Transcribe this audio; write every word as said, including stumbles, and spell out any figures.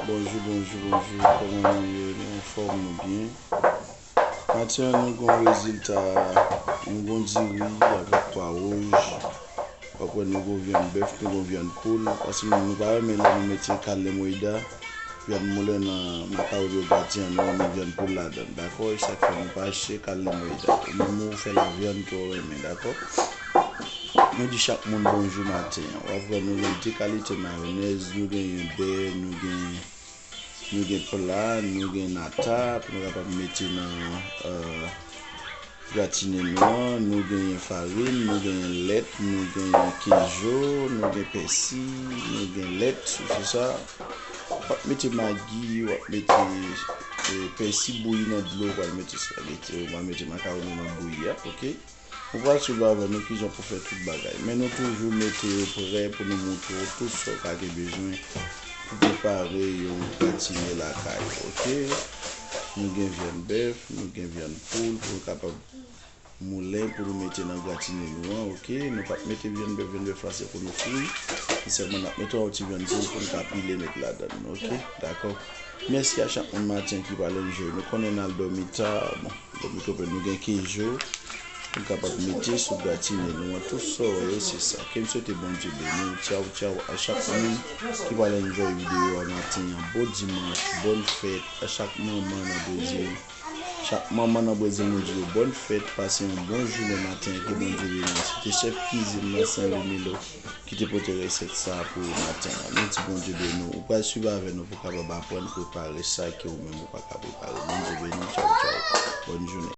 Bonjou, bonjou, bonjou. Kòman nou ye? Nou anfòm, nou byen? Maten an, nou gon rezilta, nou gon diri avèk pwa wouj. W ap wè nou gon vyann bèf, nou gon vyann poul. Paske nou, nou pa renmen lè nou mete carne molida, vyann moulen nan makawon yo gratin an, nou renmen vyann poul ladan l, dakò? E sa k fè nou pa achte carne molida. Ou menm ou fè lavyann ke w renmen, dakò? Nou di chak moun bonjou maten an. W ap wè nou gen de kalite mayonèz, nou genyen bè, nou gen, nou gen pla, nou gen nata, pou nou kapab mete nan, euh, gratine nou an. Nou genyen farin, nou genyen lèt, nou genyen kejo, nou gen pèsi, nou gen lèt, sou sa. W ap mete magi, w ap mete, eh, pèsi bouyi nan dlo, w pral mete spaghetti, w pral mete makawoni nan bouyi a, oke? Ou pral swiv avè nou kijan pou fè tout bagay. Men nou toujou mete yo prè pou nou montre w tout sa w ka gen bezwen pou prepare yon gratine lakay ou, oke? Nou gen vyann bèf, nou gen vyann poul pou nou kapab moulen pou nou mete nan gratine nou an, oke? Nou pa t mete vyann bèf, vyann bèf la se pou nou fri. Se sèlman n ap mete yon ti vyann poul pou nou ka pile met ladan l, oke? Dakò? Mèsi a chak moun maten ki pral enjoy. Nou konnen n al dòmi ta, bon, dòmi twò pè, nou gen kejo pou n kapab mete sou gratine nou an. Tout sa w wè yo, se sa. Ke m swete Bondye beni w. Tchaw, tchaw a chak moun ki pral enjoy videyo a maten an. Bon dimanch, bòn fèt a chak manman nan Brezil. Chak manman nan Brezil, nou di yo bòn fèt, pase yon bon jounen maten, ke Bondye beni w. Se te chèf kizin nan Sen Lwi Milo ki te pote resèt sa a pou ou maten an. Nou di Bondye beni w. Ou pral swiv avè nou pou kapab aprann prepare sa ke ou menm ou pa ka prepare. Bondye beni w, tchaw, tchaw. Bòn jounen.